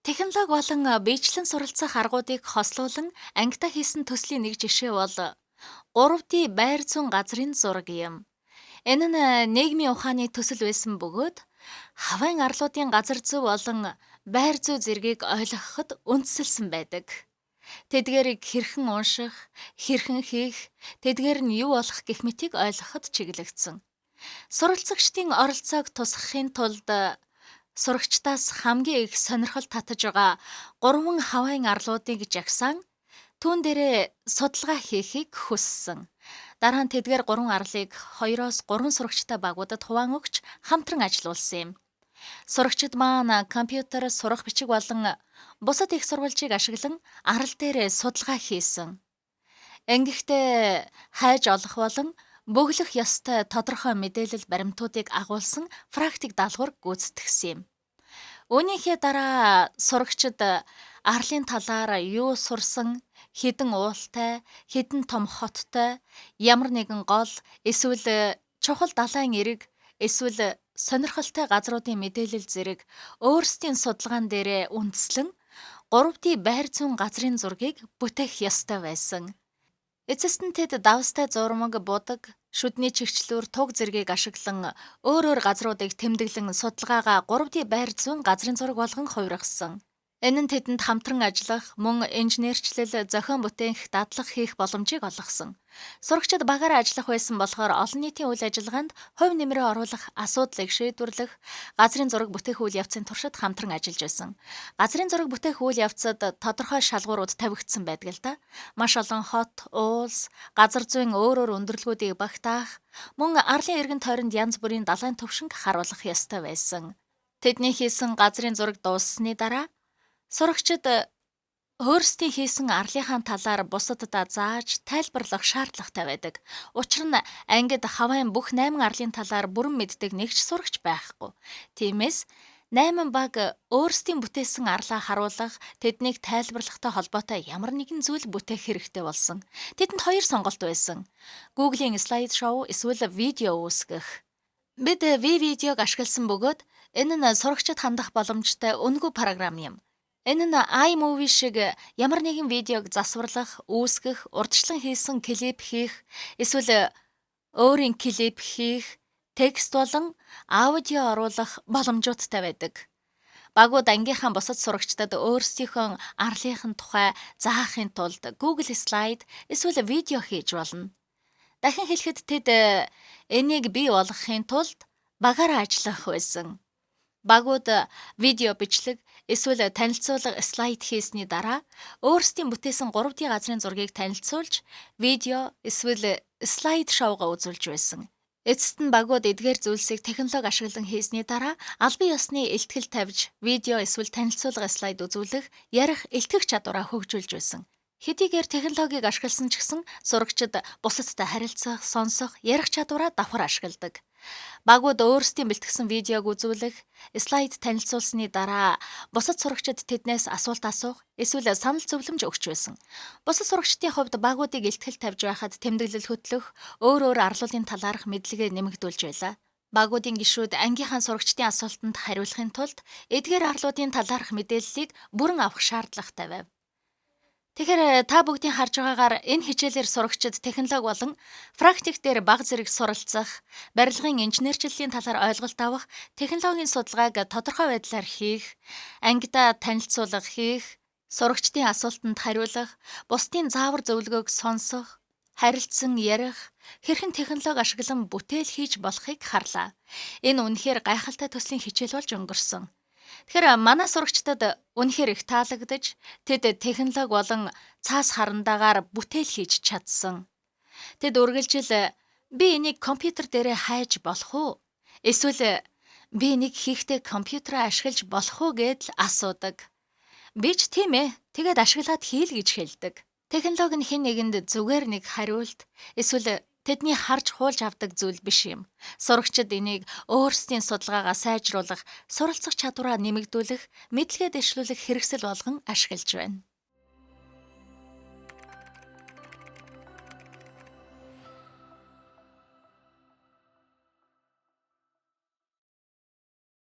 Технологи болон биечлэн суралцах аргуудыг хослуулан ангидаа хийсэн төслийн нэг жишээ бол 3D байр зүйн газрын зураг юм. Энэ нь нийгмийн ухааны төсөл байсан бөгөөд Хавайн арлуудын газар зүй болон байр зүй зэргийг ойлгоход үндэслэсэн байдаг. Тэдгээрийг хэрхэн унших, хэрхэн хийх, тэдгээр нь юу болох гэх мэтийг ойлгоход чиглэгдсэн. Суралцагчдын оролцоог тусгахын тулд сурагчдаас хамгийн их сонирхол татаж байгаа 3 Хавайн арлуудыг жагсаан түүн дээрээ судалгаа хийхийг хүссэн. Дараа нь тэдгээр 3 арлыг 2-оос 3 сурагчтай багуудад хуваан өгч хамтран ажиллуулсан юм. Сурагчид маань компьютер, сурах бичиг болон бусад их сурвалжийг ашиглан арал дээр судалгаа хийсэн. Ингэхдээ хайж олох болон бөглөх ёстой тодорхой мэдээлэл баримтуудыг агуулсан практик даалгавар гүйцэтгэсэн юм. Үүнийхээ дараа сурагчид арлын талаар юу сурсан, хэдэн уултай, хэдэн том хоттой, ямар нэгэн гол эсвэл чухал далайн эрэг, эсвэл сонирхолтой газруудын мэдээлэл зэрэг өөрсдийн судалгаан дээрээ үндэслэн 3D байр зүйн газрын зургийг бүтээх ёстой байсан. Эцэст нь тэд давстай зурмаг, будаг, шүдний чигчлүүр, туг зэргийг ашиглан өөр өөр газруудыг тэмдэглэн судалгаагаа 3D байр зүйн газрын зураг болгон хувиргасан. Энэ нь тэдэнд хамтран ажиллах, мөн инженерчлэл, зохион бүтээх, дадлага хийх боломжийг олгосон. Сурагчид багаараа ажиллах байсан болохоор олон нийтийн үйл ажиллагаанд хувь нэмрээ оруулах, асуудлыг шийдвэрлэх, газрын зураг бүтээх үйл явцын туршид хамтран ажиллаж байсан. Газрын зураг бүтээх үйл явцад тодорхой шалгуурууд тавигдсан байдаг л да. Маш олон хот, уулс, газар зүйн өөр өөр өндөрлгүүдийг багтаах, мөн арлын эргэн тойронд янз бүрийн далайн төвшинг харуулах ёстой байсан. Тэдний хийсэн газрын зураг дууссаны дараа сурагчид өөрсдийн хийсэн арлынхаа талаар бусаддаа зааж тайлбарлах шаардлагатай байдаг. Учир нь ангид Хавайн бүх 8 арлын талаар бүрэн мэддэг нэг ч сурагч байхгүй. Тиймээс 8 баг өөрсдийн бүтээсэн арлаа харуулах, тэднийг тайлбарлахтай холбоотой ямар нэгэн зүйл бүтээх хэрэгтэй болсон. Тэдэнд хоёр сонголт байсан. Google-ийн слайд шоу эсвэл видео үүсгэх. Бид V-видеог ашигласан бөгөөд энэ нь сурагчид хандах боломжтой үнэгүй програм юм. Энэ нь iMovie шиг ямар нэгэн видеог засварлах, үүсгэх, урдчлан хийсэн клип хийх, эсвэл өөрийн клип хийх, текст болон аудио оруулах боломжуудтай байдаг. Багууд ангийнхаа бусад сурагчдад өөрсдийнхөө арлынхын тухай заахын тулд Google Slide эсвэл видео хийж болно. Дахин хэлэхэд тэд энийг бий болгохын тулд багаараа ажиллах байсан. Багууд видео бичлэг эсвэл танилцуулга слайд хийсний дараа өөрсдийн бүтээсэн 3D газрын зургийг танилцуулж видео эсвэл слайд шоугаа үзүүлж байсан. Эцэст нь багууд эдгээр зүйлсийг технологи ашиглан хийсний дараа албан ёсны илтгэл тавьж видео эсвэл танилцуулга слайд үзүүлэх, ярих, илтгэх чадвараа хөгжүүлж байсан. Хэдийгээр технологиг ашигласан ч гэсэн сурагчид бусадтай харилцах, сонсох, ярих чадвараа давхар ашигладаг. Багууд өөрсдийн бэлтгэсэн видеог үзүүлэх, слайд танилцуулсны дараа бусад сурагчид тэднээс асуулт асуух, эсвэл санал зөвлөмж өгч байсан. Бусад сурагчдын хувьд багуудыг илтгэл тавьж байхад тэмдэглэл хөтлөх, өөр өөр арлуулын талаарх мэдлэгээ нэмэгдүүлж байлаа. Багуудын гишүүд ангийнхаа сурагчдын асуултанд хариулахын тулд эдгээр арлуудын талаарх мэдээллийг бүрэн авах шаардлагатай байв. Тэгэхээр та бүгдийн харж байгаагаар энэ хичээлээр сурагчид технологи болон практик дээр бага зэрэг суралцах, барилгын инженерчлэлийн талаар ойлголт авах, технологийн судалгааг тодорхой байдлаар хийх, ангидаа танилцуулга хийх, сурагчдын асуултанд хариулах, бусдын заавар зөвлөгөөг сонсох, харилцан ярих, хэрхэн технологи ашиглан бүтээл хийж болохыг харлаа. Энэ үнэхээр гайхалтай төслийн хичээл болж өнгөрсөн. Тэгэхээр манай сурагчдад үнэхээр их таалагдаж, тэд технологи болон цаас харандаагаар бүтээл хийж чадсан. Тэд үргэлжил би энийг компьютер дээрээ хайж болох уу? Эсвэл би энийг хийхдээ компьютераа ашиглаж болох уу гэдэл асуудаг. Би ч тийм ээ. Тэгээд ашиглаад хийл гэж хэлдэг. Технологи нь хэн нэгэнд зүгээр нэг хариулт эсвэл тэдний харж хуулж авдаг зүйл биш юм. Сурагчид энийг өөрсдийн судалгаагаа сайжруулах, суралцах чадвараа нэмэгдүүлэх, мэдлэгээ дэвшлүүлэх хэрэгсэл болгон ашиглаж байна.